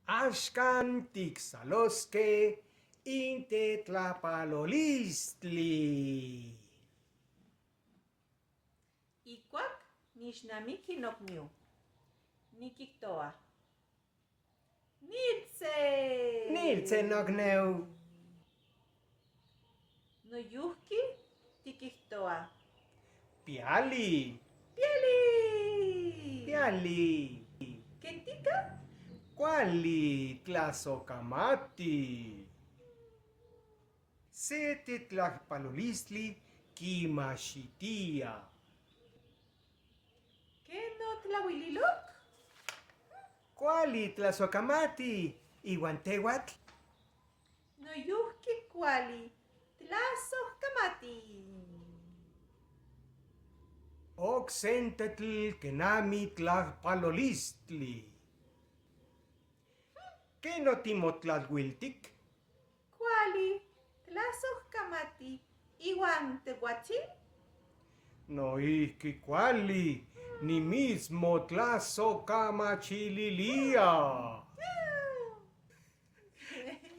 Axkan tiksalosque in tetlapalolistli. Ihcuac nixnamiqui nocniu, niquihtoa: Niltze! Niltze nocneu. Noyojqui tiquihtoa: Piali. Piali! Piali. ¿Quen tica? Cuali tlasocamati. Se tetlajpalolistli quimaxitía. ¿Quen otlauililoc? Cuali tlasocamati. Ihuan tehuatl? Noyojqui cuali tlasojcamati. Oc sentetl quenami tlajpalolistli. ¿Quen otimotlalhuiltic? Cuali tlasojcamati ihuan tehuatzin? Noijqui cuali, nimitzmotlasocamachililía.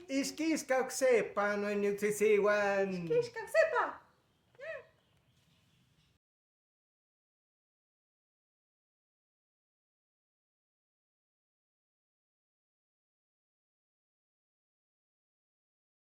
Ixquisca oksepa noiniutzitzihuan. Ixquisca oksepa.